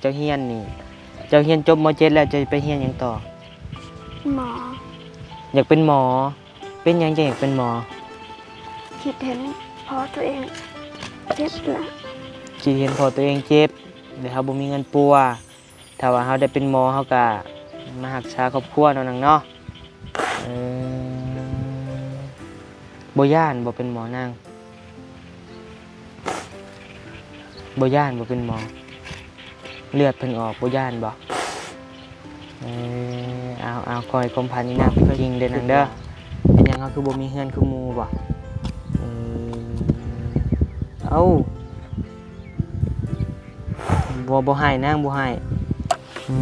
ເຈົ້າຮຽນນີ້ ເຈົ້າຮຽນຈົບ ມ.ເຈັດ ແລ້ວ ເຈົ້າຈະໄປຮຽນຫຍັງຕໍ່? ໝໍ. ຢາກເປັນໝໍ? ເປັນຫຍັງຈັ່ງຢາກເປັນໝໍ? ຄິດເຫັນພໍ່ຕົວເອງເຈັບລະ ຄິດເຫັນພໍ່ຕົວເອງເຈັບ ແລ້ວເຮົາບໍ່ມີເງິນປົວ. ຖ້າວ່າເຮົາໄດ້ເປັນໝໍ ເຮົາກະມາຮັກສາຄອບຄົວເນາະນາງເນາະ. ເອີ ບໍ່ຢ້ານບໍ່ເປັນໝໍນາງ? ບໍ່ຢ້ານບໍ່ເປັນໝໍ? ເລືອດເພິ່ນອອກບໍ່ຢ້ານບໍ່? ເອີ ເອົາ ເອົາ ຂໍໃຫ້ຄວາມຝັນນີ້ນາງເປັນຈິງເດີນາງເດີ. ເປັນຫຍັງເຮົາຄືບໍ່ມີເຮືອນຄືໝູ່ບໍ່? ເອີ ເອົ້າ ບໍ່ ບໍ່ໃຫ້ນາງ ບໍ່ໃຫ້. ອື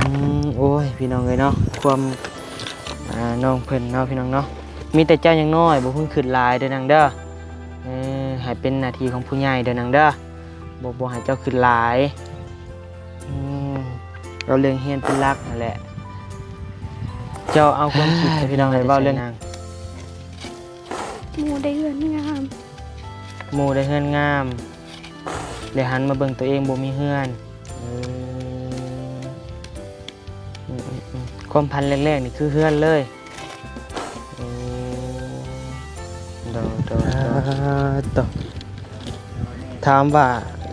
ມ ໂອ້ຍ ພີ່ນ້ອງເອີຍເນາະ ຄວາມ ອ່າ ນ້ອງເພິ່ນເນາະ ພີ່ນ້ອງເນາະ. ມີແຕ່ເຈົ້າຍັງນ້ອຍ ບໍ່ເພິ່ງຄິດຫຼາຍເດີນາງເດີ. ເອີ ໃຫ້ເປັນໜ້າທີ່ຂອງຜູ້ໃຫຍ່ເດີນາງເດີ ບໍ່ ບໍ່ໃຫ້ເຈົ້າຄິດຫຼາຍ. ອືມ ເອົາເລື່ອງຮຽນເປັນຫຼັກຫັ້ນແຫຼະ. ເຈົ້າເອົາຄວາມຄິດ ພີ່ນ້ອງເອີຍ ເວົ້າເລື່ອງ ໝູ່ໄດ້ເຮືອນງາມ ໝູ່ໄດ້ເຮືອນງາມ ແລ້ວຫັນມາເບິ່ງຕົວເອງບໍ່ມີເຮືອນ. ເອີ ອືມໆໆ ຄວາມຝັນແລກໆນີ້ຄືເຮືອນເລີຍ. ໂອ້ ໂດຍໆໆ ອ່າ ໂຕ ຖາມວ່າ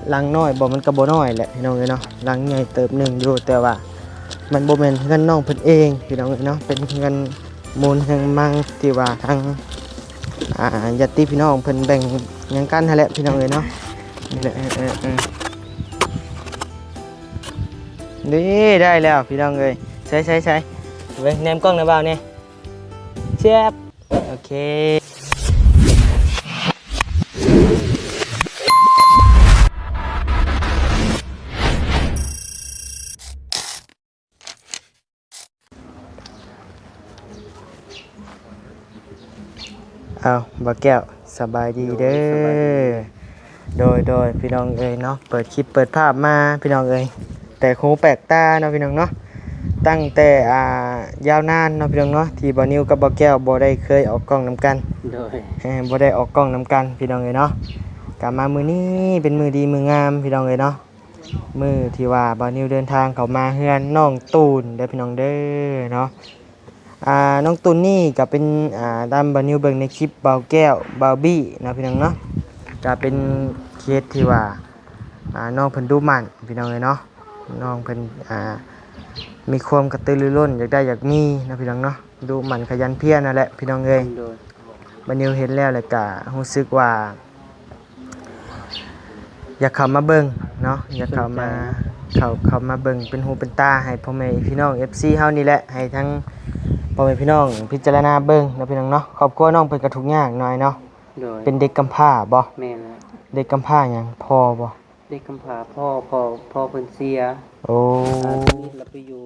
ຫຼັງນ້ອຍບໍ່? ມັນກໍບໍ່ນ້ອຍແຫຼະ ພີ່ນ້ອງເອີຍເນາະ ຫຼັງໃຫຍ່ເຕີບໜຶ່ງຢູ່ ແຕ່ວ່າມັນບໍ່ແມ່ນເຮືອນນ້ອງເພິ່ນເອງ ພີ່ນ້ອງເອີຍເນາະ ເປັນເຮືອນມູນເຮືອນມັງທີ່ວ່າທາງ ອ່າ ຍາດຕິພີ່ນ້ອງເພິ່ນແບ່ງຫຍັງກັນຫັ້ນແຫຼະ ພີ່ນ້ອງເອີຍເນາະ. ນີ້ແຫຼະ ເອີໆໆ ນີ້ໄດ້ແລ້ວ ພີ່ນ້ອງເອີຍ. ໃສ່ໆໆ ເບິ່ງແນມກ້ອງນະບ່າວແດ່. ແຊບ ໂອເຄ. ອ້າວ ບ່າວແກ້ວ ສະບາຍດີເດີ. ໂດຍ ໂດຍ ພີ່ນ້ອງເອີຍເນາະ ເປີດຄລິບເປີດພາບມາ ພີ່ນ້ອງເອີຍ ແປກຫູແປກຕາເນາະ ພີ່ນ້ອງເນາະ. ຕັ້ງແຕ່ ອ່າ ຍາວນານເນາະ ພີ່ນ້ອງເນາະ ທີ່ບ່າວນິວກັບບ່າວແກ້ວບໍ່ໄດ້ເຄີຍອອກກ້ອງນຳກັນ. ໂດຍ ເອີ ບໍ່ໄດ້ອອກກ້ອງນຳກັນ ພີ່ນ້ອງເອີຍເນາະ. ກະມາມື້ນີ້ເປັນມື້ດີມື້ງາມ ພີ່ນ້ອງເອີຍເນາະ. ມື້ທີ່ວ່າບ່າວນິວເດີນທາງເຂົ້າມາເຮືອນນ້ອງຕູນເດີພີ່ນ້ອງເດີເນາະ. ອ່າ ນ້ອງຕູນນີ້ກໍເປັນ ອ່າ ຕາມບ່າວນິວເບິ່ງໃນຄລິບບ່າວແກ້ວ ບ່າວບີ້ເນາະ ພີ່ນ້ອງເນາະ ກໍເປັນເຄສທີ່ວ່າ ອ່າ ນ້ອງເພິ່ນດຸໝັ່ນພີ່ນ້ອງເອີຍເນາະ. ນ້ອງເພິ່ນ ອ່າ ມີຄວາມກະຕືລືລົ້ນ ຢາກໄດ້ຢາກມີເນາະ ພີ່ນ້ອງເນາະ ດຸໝັ່ນຂະຫຍັນພຽນຫັ້ນແຫຼະ ພີ່ນ້ອງເອີຍ. ໂດຍ ບ່າວນິວເຫັນແລ້ວ ແລ້ວກະຮູ້ສຶກວ່າ ຢາກເຂົ້າມາເບິ່ງເນາະ ຢາກເຂົ້າມາ ສົນໃຈ ເຂົ້າ ເຂົ້າມາເບິ່ງເປັນຫູເປັນຕາໃຫ້ພໍ່ແມ່ພີ່ນ້ອງ ເອັຟຊີ ເຮົານີ້ແຫຼະ ໃຫ້ທັງພໍ່ແມ່ພີ່ນ້ອງພິຈາລະນາເບິ່ງເນາະ ພີ່ນ້ອງເນາະ. ຄອບຄົວນ້ອງເພິ່ນກໍທຸກຍາກໜ້ອຍເນາະ. ໂດຍ ເປັນເດັກກຳພ້າບໍ່? ແມ່ນແຫຼະ. ເດັກກຳພ້າຫຍັງ? ພໍ່ບໍ່? ເດັກກຳພ້າ ພໍ່ ພໍ່ ພໍ່ເພິ່ນເສຍ. ໂອ້ ອາ ທຳອິດລະໄປຢູ່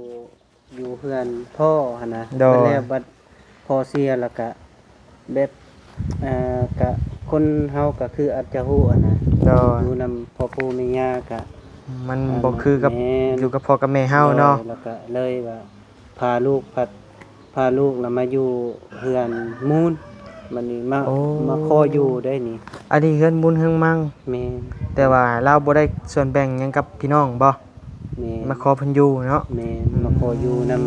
ຢູ່ເຮືອນພໍ່ຫັ້ນນະ. ໂດຍ ບັດແລ້ວບັດພໍ່ເສຍແລ້ວກະແບບ ເອີ ກະຄົນເຮົາກະຄືອາດຈະຮູ້ຫັ້ນນະ. ໂດຍ ຢູ່ນຳພໍ່ປູ່ແມ່ຍ່າກະ ມັນ ອັນ ບໍ່ຄືກັບ ແມ່ນ ຢູ່ກັບພໍ່ກັບແມ່ເຮົາເນາະ. ໂດຍ ແລ້ວກະເລີຍວ່າພາລູກ ພາ ພາລູກລະມາຢູ່ເຮືອນມູນ ບັດນີ້ມາ ໂອ້ ມາຂໍຢູ່ໄດ້ນີ້. ອັນນີ້ເຮືອນມູນເຮືອນມັງ. ແມ່ນ ແຕ່ວ່າລາວບໍ່ໄດ້ສ່ວນແບ່ງຫຍັງກັບພີ່ນ້ອງບໍ່? ແມ່ນ ມາຂໍເພິ່ນຢູ່ເນາະ. ແມ່ນ ອືມ ມາຂໍຢູ່ນຳ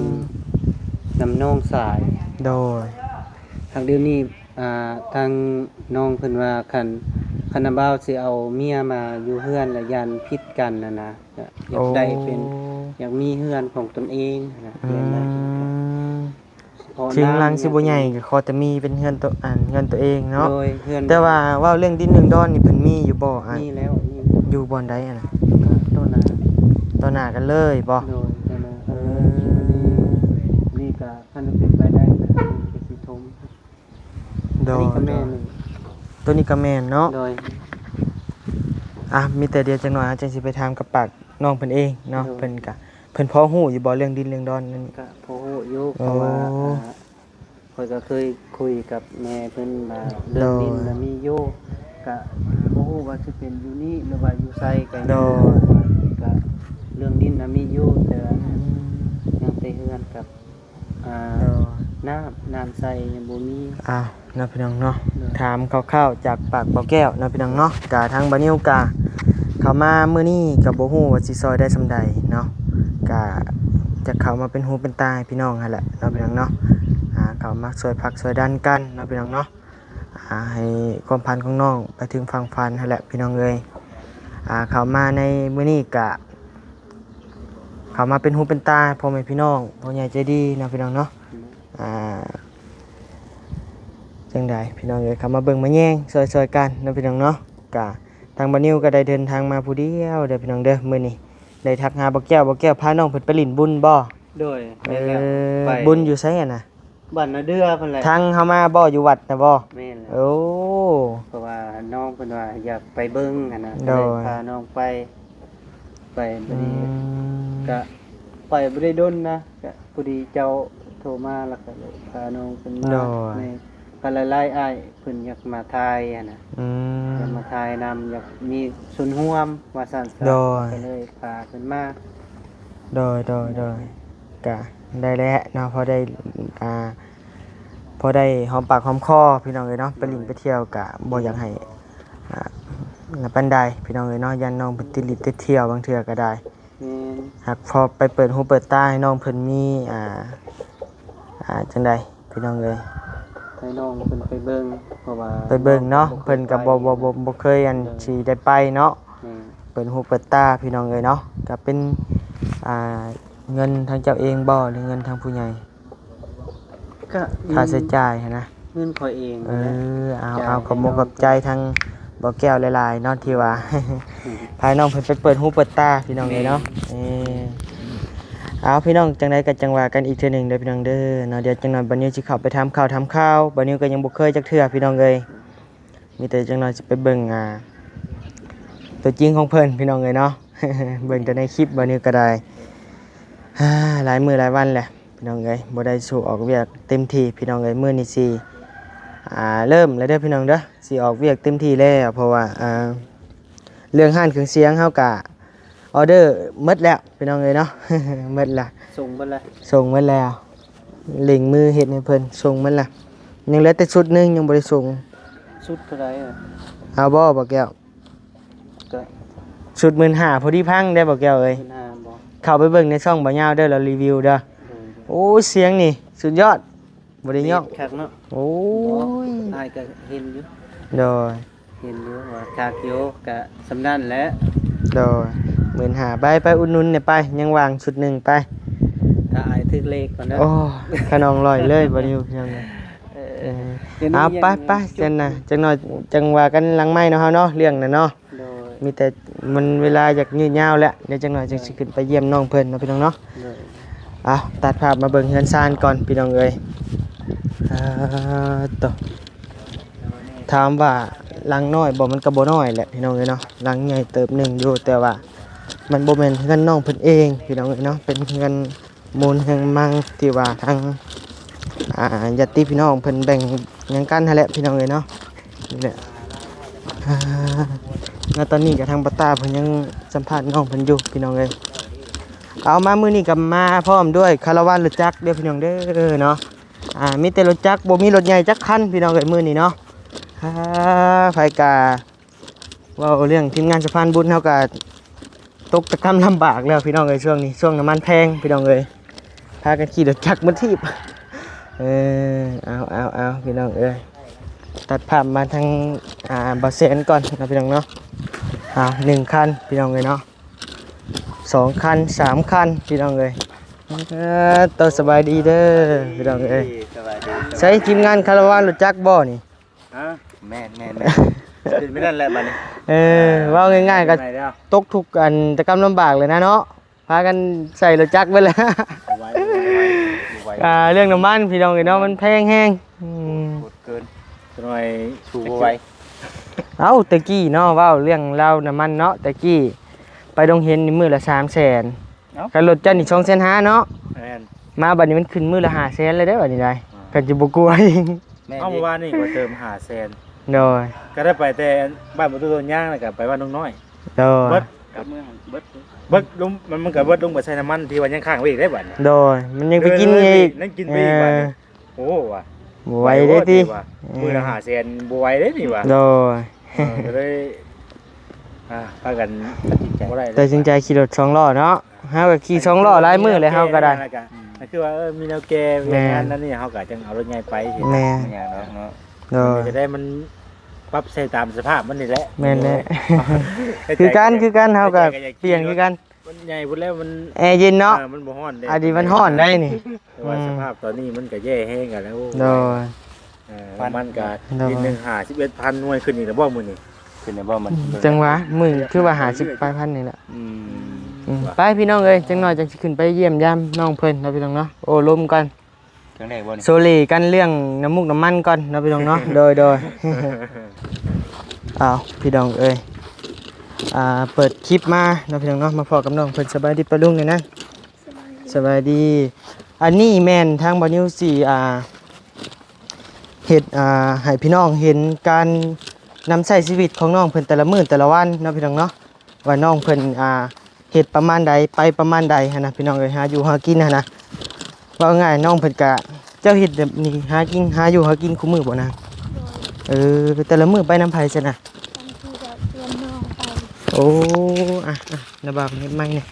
ນຳນ້ອງຊາຍ. ໂດຍ ທາງດຽວນີ້ ອ່າ ທາງນ້ອງເພິ່ນວ່າ ຄັນ ຄັນນ້າບ່າວຊິເອົາເມຍມາຢູ່ເຮືອນລະຢ້ານຜິດກັນຫັ້ນນະ ກະຢາກໄດ້ເປັນ ໂອ້ ຢາກມີເຮືອນຂອງຕົນເອງຫັ້ນນະ. ອືມ ແມ່ນແຫຼະ. ເຖິງຫຼັງຊິບໍ່ໃຫຍ່ກໍຂໍແຕ່ມີເປັນເຮືອນໂຕ ອັນ ເຮືອນໂຕເອງເນາະ. ໂດຍ ເຮືອນ ແຕ່ວ່າເວົ້າເລື່ອງດິນເລື່ອງດອນນີ້ເພິ່ນມີຢູ່ບໍ່ອ້າຍ? ມີແລ້ວ ມີ ຢູ່ບ່ອນໃດຫັ້ນນະ? ຕໍ່ໜ້າ ຕໍ່ໜ້າກັນເລີຍບໍ່? ໂດຍ ຕໍ່ໜ້າກັນເລີຍ. ເອີ ອັນນີ້ ອັນນີ້ກໍຄັນເປັນໄປໄດ້ກໍຊິຖົມ. ໂດຍ ອັນນີ້ກໍແມ່ນ ໂຕນີ້ກໍແມ່ນເນາະ. ໂດຍ ອ່ະ ມີແຕ່ດຽວຈັກໜ້ອຍເຮົາຈັ່ງຊິໄປຖາມກັບປາກນ້ອງເພິ່ນເອງເນາະ. ໂດຍ ເພິ່ນກໍ ເພິ່ນພໍຮູ້ຢູ່ບໍ່ເລື່ອງດິນເລື່ອງດອນນັ້ນ? ກໍພໍຮູ້ຢູ່ ໂອ້ ເພາະວ່າ ອ່າ ຂ້ອຍກໍເຄີຍຄຸຍກັບແມ່ເພິ່ນວ່າ ໂດຍ ເລື່ອງດິນນະມີຢູ່ ກະບໍ່ຮູ້ວ່າຊິເປັນຢູ່ນີ້ ຫຼືວ່າຢູ່ໃສ ກະ ໂດຍ ກະເລື່ອງດິນນະມີຢູ່ ແຕ່ ອືມ ຍັງແຕ່ເຮືອນກັບ ອ່າ ໂດຍ ນ້ຳ ນ້ຳໃຊ້ຍັງບໍ່ມີ. ອ້າວ ເນາະ ພີ່ນ້ອງເນາະ ໂດຍ ຖາມຄ່າວໆຈາກປາກບ່າວແກ້ວເນາະ ພີ່ນ້ອງເນາະ. ກະທາງບ່າວນິວກະເຂົ້າມາມື້ນີ້ກະບໍ່ຮູ້ວ່າຊິຊ່ອຍໄດ້ສ່ຳໃດເນາະ. ກະຈະເຂົ້າມາເປັນຫູເປັນຕາໃຫ້ພີ່ນ້ອງຫັ້ນແຫຼະເນາະ ພີ່ນ້ອງເນາະ. ອ່າ ເຂົ້າມາຊ່ວຍຜັກຊ່ວຍດັນກັນເນາະ ພີ່ນ້ອງເນາະ. ອ່າ ໃຫ້ຄວາມຝັນຂອງນ້ອງໄປເຖິງຝັ່ງຝັນຫັ້ນແຫຼະ ພີ່ນ້ອງເອີຍ. ອ່າ ເຂົ້າມາໃນມື້ນີ້ກະ ເຂົ້າມາເປັນຫູເປັນຕາພໍ່ແມ່ພີ່ນ້ອງ ຜູ້ໃຫຍ່ໃຈດີເນາະ ພີ່ນ້ອງເນາະ. ອ່າ ຈັ່ງໃດພີ່ນ້ອງເອີຍ ເຂົ້າມາເບິ່ງມາແຍງຊ່ອຍໆກັນເນາະ ພີ່ນ້ອງເນາະ. ກະທາງບ່າວນິວກໍໄດ້ເດີນທາງມາຜູ້ດຽວເດີ ພີ່ນ້ອງເດີ. ມື້ນີ້ໄດ້ທັກຫາບ່າວແກ້ວ ບ່າວແກ້ວພານ້ອງເພິ່ນໄປຫຼິ້ນບຸນບໍ່? ໂດຍ ແມ່ນແລ້ວ ເອີ ໄປ ບຸນຢູ່ໃສຫັ້ນນະ? ບ້ານນາເດື່ອພຸ້ນແຫຼະ. ທາງເຮົາມາບໍ່? ຢູ່ວັດນະບໍ່? ແມ່ນແລ້ວ. ໂອ້ ເພາະວ່ານ້ອງເພິ່ນວ່າຢາກໄປເບິ່ງຫັ້ນນະ ໂດຍ ກໍເລີຍພານ້ອງໄປ ໄປ ອືມ ບາດນີ້ກະໄປບໍ່ໄດ້ດົນນະ ກະພໍດີເຈົ້າໂທມາ ແລ້ວກະເລີຍພານ້ອງເພິ່ນມາ ໂດຍ ໃນ ກໍຫຼາຍໆອ້າຍເພິ່ນຢາກມາຖ່າຍຫັ້ນນະ ອືມ ຢາກມາຖ່າຍນຳ ຢາກມີສ່ວນຮ່ວມວ່າຊັ້ນຊະ ໂດຍ ກໍເລີຍພາເພິ່ນມາ. ໂດຍ ໂດຍ ໂດຍ ກະໄດ້ແຫຼະເນາະ ພໍໄດ້ ອ່າ ພໍໄດ້ຫອມປາກຫອມຄໍພີ່ນ້ອງເອີຍເນາະ. ໄປຫຼິ້ນໄປທ່ຽວກະບໍ່ຢາກໃຫ້ ອ່າ ອັນໃດພີ່ນ້ອງເອີຍເນາະ ຢ້ານນ້ອງເພິ່ນຕິດຫຼິ້ນຕິດທ່ຽວບາງເທື່ອກໍໄດ້. ແມ່ນ ຫາກພໍໄປເປີດຫູເປີດຕາໃຫ້ນ້ອງເພິ່ນມີ ອ່າ ອ່າ ຈັ່ງໃດ ພີ່ນ້ອງເອີຍ ໃຫ້ນ້ອງເພິ່ນໄປເບິ່ງ ເພາະວ່າໄປເບິ່ງເນາະ ນ້ອງເພິ່ນກໍບໍ່ ບໍ່ ບໍ່ ບໍ່ເຄີຍອັນ ໂດຍ ຊິໄດ້ໄປເນາະ. ແມ່ນ ເປີດຫູເປີດຕາພີ່ນ້ອງເອີຍເນາະ ກໍເປັນ ອ່າ ເງິນທາງເຈົ້າເອງບໍ່ ຫຼືເງິນທາງຜູ້ໃຫຍ່? ກະ ຄ່າໃຊ້ຈ່າຍຫັ້ນນະ ເງິນຂ້ອຍເອງ. ເອີ ເອົາ ເອົາ ຂອບອົກຂອບໃຈທາງບ່າວແກ້ວຫຼາຍໆເນາະ ທີ່ວ່າ ອືມ ພານ້ອງເພິ່ນໄປເປີດຫູເປີດຕາພີ່ນ້ອງເອີຍເນາະ. ແມ່ນ ເອີ ເອົາ ພີ່ນ້ອງ ຈັ່ງໃດກໍຈັ່ງວ່າກັນອີກເທື່ອໜຶ່ງເດີພີ່ນ້ອງເດີເນາະ. ດຽວຈັກໜ່ອຍບ່າວນິວຊິເຂົ້າໄປຖາມຂ່າວຖາມຄາວ ບ່າວນິວກໍຍັງບໍ່ເຄີຍຈັກເທື່ອພີ່ນ້ອງເອີຍ. ມີແຕ່ຈັກໜ່ອຍຊິໄປເບິ່ງ ອ່າ ຕົວຈິງຂອງເພິ່ນພີ່ນ້ອງເອີຍເນາະ. ເບິ່ງແຕ່ໃນຄລິບ ບ່າວນິວກໍໄດ້ ອ່າ ຫຼາຍມື້ຫຼາຍວັນແຫຼະພີ່ນ້ອງເອີຍ ບໍ່ໄດ້ສູ້ອອກວຽກເຕັມທີ່ພີ່ນ້ອງເອີຍ. ມື້ນີ້ຊິ ອ່າ ເລີ່ມແລ້ວເດີພີ່ນ້ອງເດີ ຊິອອກວຽກເຕັມທີ່ແລ້ວ ເພາະວ່າ ອ່າ ເລື່ອງຮ້ານເຄື່ອງສຽງເຮົາກະ ອໍເດີໝົດແລ້ວພີ່ນ້ອງເອີຍເນາະ ໝົດລະ ສົ່ງໝົດລະ ສົ່ງໝົດແລ້ວ ເລັ່ງມືເຮັດໃຫ້ເພິ່ນ ສົ່ງໝົດລະ. ຍັງເຫຼືອແຕ່ຊຸດໜຶ່ງຍັງບໍ່ໄດ້ສົ່ງ. ຊຸດເທົ່າໃດອະ? ເອົາບໍ່ ບ່າວແກ້ວ? ກະຊຸດໝື່ນຫ້າ ພໍດີພັງໄດ້ ບ່າວແກ້ວເອີຍ. ໝື່ນຫ້າບໍ່? ເຂົ້າໄປເບິ່ງໃນຊ່ອງບ່າວຍາວເດີ ລາວຣີວິວເດີ. ໂດຍ ໂອ້ຍ ສຽງນີ້ສຸດຍອດ ບໍ່ໄດ້ຍ້ອງ ດີຄັກເນາະ. ໂອ້ຍ ອ້າຍກໍເຫັນຢູ່ ໂດຍ ເຫັນຢູ່ວ່າຄັກຢູ່ ກະສ່ຳນັ້ນແຫຼະ. ໂດຍ ໝື່ນຫ້າ ໄປ ໄປອຸດໜູນແດ່ໄປ ຍັງຫວ່າງຊຸດໜຶ່ງໄປ ຖ້າອ້າຍຖືກເລກກ່ອນເດີ. ໂອ້ ຂະໜອງລອຍເລີຍ ບໍ່ໄດ້ຢູ່ພຽງເລີຍ. ເອີ ເອີ ເອີ ເອົາ ໄປ ໄປ ຈັ່ງນະ ຈັກໜ່ອຍຈັ່ງວ່າກັນຫຼັງໄມເນາະ ເຮົາເນາະ ເລື່ອງນັ້ນເນາະ. ໂດຍ ມີແຕ່ມັນເວລາຢາກຍືດຍາວແຫຼະ ດຽວຈັກໜ່ອຍ ໂດຍ ຈັ່ງຊິຂຶ້ນໄປຢ້ຽມນ້ອງເພິ່ນເນາະ ພີ່ນ້ອງເນາະ. ໂດຍ ເອົາ ຕັດພາບມາເບິ່ງເຮືອນຊານກ່ອນ ພີ່ນ້ອງເອີຍ. ອ່າ ໂຕ ຖາມວ່າຫຼັງນ້ອຍບໍ່? ມັນກໍບໍ່ນ້ອຍແຫຼະ ພີ່ນ້ອງເອີຍເນາະ ຫຼັງໃຫຍ່ເຕີບໜຶ່ງຢູ່ ແຕ່ວ່າມັນບໍ່ແມ່ນເຮືອນນ້ອງເພິ່ນເອງ ພີ່ນ້ອງເອີຍເນາະ ເປັນເຮືອນມູນເຮືອນມັງ ທີ່ວ່າທາງ ອ່າ ຍາດຕິພີ່ນ້ອງເພິ່ນແບ່ງຫຍັງກັນຫັ້ນແຫຼະ ພີ່ນ້ອງເອີຍເນາະ. ນີ້ແຫຼະ ອ່າ ແລະຕອນນີ້ກໍທາງປ້າຕາເພິ່ນຍັງສຳພາດນ້ອງເພິ່ນຢູ່ ພີ່ນ້ອງເອີຍ. ເອົາ ມາມື້ນີ້ກໍມາພ້ອມດ້ວຍຄາລາວານລົດຈັກເດີ ພີ່ນ້ອງເດີເນາະ. ອ່າ ມີແຕ່ລົດຈັກ ບໍ່ມີລົດໃຫຍ່ຈັກຄັນ ພີ່ນ້ອງເອີຍ ມື້ນີ້ເນາະ. ອ່າ ໃຜກະເວົ້າເລື່ອງທີມງານສະພານບຸນ ເຮົາກະຕົກຕະກຳລຳບາກແລ້ວ ພີ່ນ້ອງເອີຍ. ຊ່ວງນີ້ຊ່ວງນ້ຳມັນແພງ ພີ່ນ້ອງເອີຍ ພາກັນຂີ່ລົດຈັກມາຖີບ. ເອີ ເອົາ ເອົາ ເອົາ ພີ່ນ້ອງເອີຍ ຕັດພາບມາທາງ ອ່າ ບ່າວແສນກ່ອນເນາະ ພີ່ນ້ອງເນາະ. ອ່າ ໜຶ່ງຄັນ ພີ່ນ້ອງເອີຍເນາະ ສອງຄັນ ສາມຄັນ ພີ່ນ້ອງເອີຍ. ເອີ ໂຕ ສະບາຍດີເດີ ພີ່ນ້ອງເອີຍ. ສະບາຍດີ. ໃຊ້ທີມງານຄາລາວານລົດຈັກບໍ່ນີ້? ຮະ? ແມ່ນໆໆ ເປັນໄປນັ້ນແຫຼະບັດນີ້. ເອີ ເວົ້າງ່າຍໆກໍຕົກທຸກອັນຕະກຳລຳບາກເລີຍນະເນາະ ພາກັນໃສ່ລົດຈັກເບິດແລ້ວ. ບໍ່ໄຫວ ບໍ່ໄຫວ ບໍ່ໄຫວ. ອ່າ ເລື່ອງນ້ຳມັນ ພີ່ນ້ອງເອີຍເນາະ ມັນແພງແຮງ. ອືມ ໂຫດເກີນ ຈັກໜ່ອຍສູ້ບໍ່ໄຫວ. ເອົ້າ ແຕ່ກີ້ເນາະ ເວົ້າເລື່ອງລາວນ້ຳມັນເນາະ ແຕ່ກີ້ໄປດົງເຫັນນີ້ມື້ລະສາມແສນ. ເອົ້າ ຄັນລົດເຈົ້ານີ້ສອງແສນຫ້າເນາະ. ແມ່ນ ມາບັດນີ້ມັນຂຶ້ນມື້ລະຫ້າແສນແລ້ວເດ້ ບັດນີ້ໄດ໋. ອ່າ ຄັນຊິບໍ່ກົວອີກ. ແມ່ນ ເອົ້າ ມື້ວານນີ້ກໍເຕີມຫ້າແສນ. ໂດຍ ກໍໄດ້ໄປແຕ່ບ້ານປະຕູຕົ້ນຍາງ ແລ້ວກໍໄປບ້ານດົງນ້ອຍ. ໂດຍ ເບິດ ກັບເມືອງເບິດ ເບິດລົງ ມັນ ມັນກໍເບິດລົງໄປໃສ່ນ້ຳມັນທີ່ວ່າຍັງຄ້າງໄວ້ອີກໄດ້ບັດນີ້. ໂດຍ ມັນຍັງໄປກິນອີກ ຍັງກິນໄປອີກບັດນີ້. ເອີ ໂອ້ ວ່າ ບໍ່ໄຫວເດ້ຕິ ມື້ລະຫ້າແສນ ບໍ່ໄຫວເດ້ນີ້ວ່າ. ໂດຍ ເອີ ກໍເລີຍ ອ່າ ພາກັນຕັດສິນໃຈ ບໍ່ໄດ້ ຕັດສິນໃຈຂີ່ລົດສອງລໍ້ເນາະ. ເຮົາກໍຂີ່ສອງລໍ້ຫຼາຍມື້ແລ້ວ ເຮົາກໍໄດ້ ແລ້ວກໍ ອືມ ກໍຄືວ່າ ເອີ ມີແນວແກ້ວຽກງານນັ້ນນີ້ ເຮົາກໍຈັ່ງເອົາລົດໃຫຍ່ໄປ ແມ່ນ ບໍ່ຫຍັງດອກເນາະ ໂດຍ ມັນກໍໄດ້ ມັນປັບໃສ່ຕາມສະພາບມັນນີ້ແຫຼະ ແມ່ນແຫຼະ ໂດຍ ຄືກັນ ຄືກັນ ເຮົາກໍປ່ຽນຄືກັນ ມັນໃຫຍ່ພຸ້ນແລ້ວ ມັນແອເຢັນເນາະ ເອີ ມັນບໍ່ຮ້ອນເດ້ ອັນນີ້ມັນຮ້ອນໄດ໋ນີ້ ແຕ່ວ່າ ອືມ ສະພາບຕອນນີ້ມັນກໍແຍ່ແຮງກັນແລ້ວ ໂດຍ ເອີ ນ້ຳມັນກໍ ໂດຍ ລິດໜຶ່ງຫ້າສິບເອັດພັນ ໜ່ວຍຂຶ້ນອີກແລ້ວບໍ່ມື້ນີ້ ຂຶ້ນແລ້ວບໍ່ມັນ ອືມ ຈັ່ງຫວະ ມື້ຄືວ່າຫ້າສິບປາຍພັນນີ້ແຫຼະ ອືມ ອືມ ໄປພີ່ນ້ອງເອີຍ ຈັກໜ້ອຍຈັ່ງຊິຂຶ້ນໄປຢ້ຽມຢາມນ້ອງເພິ່ນເນາະ ພີ່ນ້ອງເນາະ ໂອ້ລົມກັນ ຄັ້ງແລກບໍ່ນີ້ ໂຊເລກັນເລື່ອງນ້ຳມູກນ້ຳມັນກ່ອນເນາະ ພີ່ນ້ອງເນາະ ໂດຍ ໂດຍ ອ້າວ ພີ່ນ້ອງເອີຍ ອ່າ ເປີດຄລິບມາເນາະ ພີ່ນ້ອງເນາະ ມາພໍ້ກັບນ້ອງເພິ່ນ ສະບາຍດີປ້າລຸງແດ່ນະ ສະບາຍດີ ສະບາຍດີ ອັນນີ້ແມ່ນທາງບ່າວນິວຊິ ອ່າ ເຮັດ ອ່າ ໃຫ້ພີ່ນ້ອງເຫັນການນຳໃຊ້ຊີວິດຂອງນ້ອງເພິ່ນແຕ່ລະມື້ແຕ່ລະວັນເນາະ ພີ່ນ້ອງເນາະ ວ່ານ້ອງເພິ່ນ ອ່າ ເຮັດປະມານໃດ ໄປປະມານໃດຫັ້ນນະ ພີ່ນ້ອງເອີຍ ຫາຢູ່ຫາກິນຫັ້ນນະ ເວົ້າງ່າຍນ້ອງເພິ່ນກະ ເຈົ້າເຮັດແບບນີ້ ຫາກິນ ຫາຢູ່ຫາກິນຄູ່ມື້ບໍ່ນາງ? ໂດຍ ເອີ ແຕ່ລະມື້ໄປນຳໃຜຊັ້ນນະ? ບາງທີກໍຊວນນ້ອງໄປ ໂອ້ ອ່ະ ອ່ະ ນະບ່າວເຮັດໃໝ່ນີ້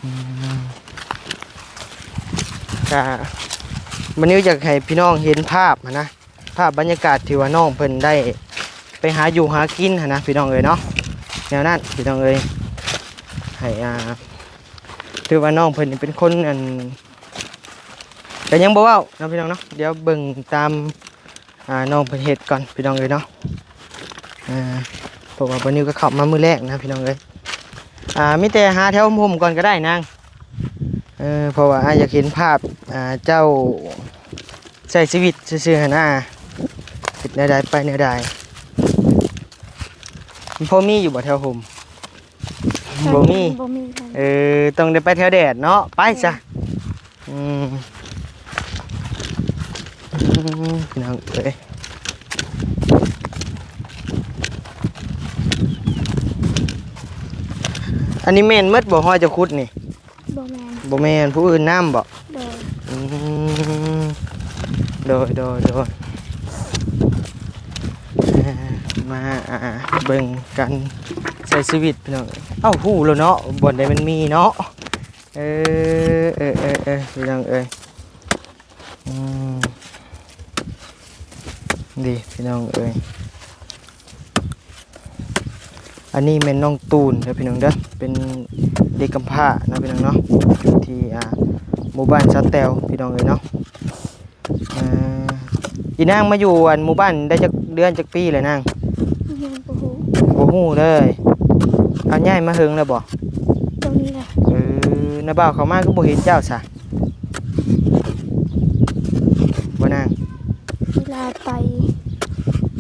ອືມ ກະ ມື້ນີ້ຢາກໃຫ້ພີ່ນ້ອງເຫັນພາບຫັ້ນນະ ພາບບັນຍາກາດທີ່ວ່ານ້ອງເພິ່ນໄດ້ໄປຫາຢູ່ຫາກິນຫັ້ນນະ ພີ່ນ້ອງເອີຍເນາະ ແນວນັ້ນ ພີ່ນ້ອງເອີຍ ໃຫ້ ອ່າ ຖືວ່ານ້ອງເພິ່ນນີ້ເປັນຄົນ ອັນ ກໍຍັງບໍ່ເວົ້າເນາະ ພີ່ນ້ອງເນາະ ດຽວເບິ່ງຕາມ ອ່າ ນ້ອງເພິ່ນເຮັດກ່ອນ ພີ່ນ້ອງເອີຍເນາະ ອ່າ ເພາະວ່າບ່າວນິວກໍເຂົ້າມາມື້ແລກນະ ພີ່ນ້ອງເອີຍ ອ່າ ມີແຕ່ຫາແຖວຮົ່ມໆກ່ອນກໍໄດ້ນາງ ເອີ ເພາະວ່າອ້າຍຢາກເຫັນພາບ ອ່າ ເຈົ້າໃຊ້ຊີວິດຊື່ໆຫັ້ນນະ ເຮັດແນວໃດໄປແນວໃດ ມັນພໍມີຢູ່ບໍ່ແຖວຮົ່ມ? ບໍ່ມີ ບໍ່ມີ ບໍ່ມີ ເອີ ຕ້ອງໄດ້ໄປແຖວແດດເນາະ ໄປຊະ ແມ່ນ ອືມ ອືມ ພີ່ນ້ອງເອີຍ ອັນນີ້ແມ່ນໝົດບໍ່ ຮອຍເຈົ້າຂຸດນີ້? ບໍ່ແມ່ນ ບໍ່ແມ່ນ ຜູ້ອື່ນນຳບໍ່? ໂດຍ ອືມ ໂດຍ ໂດຍ ໂດຍ ເອີ ມາ ອ່າ ເບິ່ງການໃຊ້ຊີວິດພີ່ນ້ອງ ເອົ້າ ຮູ້ແລ້ວເນາະ ບ່ອນໃດມັນມີເນາະ ເອີ ເອີ ເອີ ເອີ ພີ່ນ້ອງເອີຍ ອືມ ນີ້ພີ່ນ້ອງເອີຍ ອັນນີ້ແມ່ນນ້ອງຕູນເດີພີ່ນ້ອງເດີ ເປັນເດັກກຳພ້າເນາະພີ່ນ້ອງເນາະ ຢູ່ທີ່ ອ່າ ໝູ່ບ້ານຊາວແຕ້ວພີ່ນ້ອງເອີຍເນາະ ເອີ ອີນາງມາຢູ່ອັນໝູ່ບ້ານໄດ້ຈັກເດືອນຈັກປີແລ້ວນາງ? ຍັງບໍ່ຮູ້ ບໍ່ຮູ້ເລີຍ ເອົາ ຍ້າຍມາເຫິງແລ້ວບໍ່? ບໍ່ມີລະ ເອີ ນ້າບ່າວເຂົ້າມາຄືບໍ່ເຫັນເຈົ້າຊະ? ບໍ່ນາງ ເວລາໄປ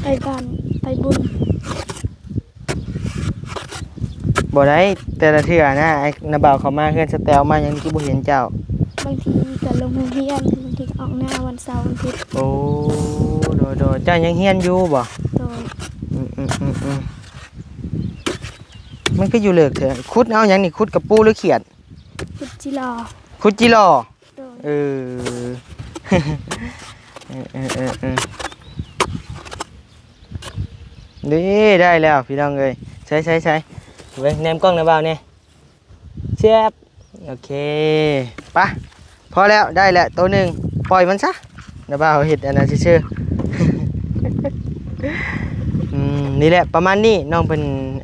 ໄປບ້ານ ໄປບຸນ ບໍ່ໄດ້ ແຕ່ລະເທື່ອນະ ອ້າຍ ນ້າບ່າວເຂົ້າມາເຮືອນສະແຕວມາຫຍັງ ຄືບໍ່ເຫັນເຈົ້າ? ບາງທີກໍລົງໂຮງຮຽນ ບາງທີອອກໜ້າວັນເສົາວັນອາທິດ ໂອ້ ໂດຍໆ ເຈົ້າຍັງຮຽນຢູ່ບໍ່? ໂດຍ ອືມໆໆໆ ມັນຄືຢູ່ເລິກແທ້ ຂຸດເອົາຫຍັງນີ້ ຂຸດກະປູຫຼືຂຽດ? ຂຸດຈິລໍ ຂຸດຈິລໍ ໂດຍ ເອີ ເອີ ເອີ ເອີ ເອີ ນີ້ ໄດ້ແລ້ວພີ່ນ້ອງເອີຍ ໃສ່ໆໆ ເບິ່ງແນມກ້ອງນະບ່າວແດ່ ແຊບ ໂອເຄ ໄປ ພໍແລ້ວ ໄດ້ແລ້ວໂຕໜຶ່ງ ປ່ອຍມັນຊະ ນະບ່າວເຮັດອັນນັ້ນຊື່ໆ ອືມ ນີ້ແຫຼະ ປະມານນີ້ ນ້ອງເພິ່ນ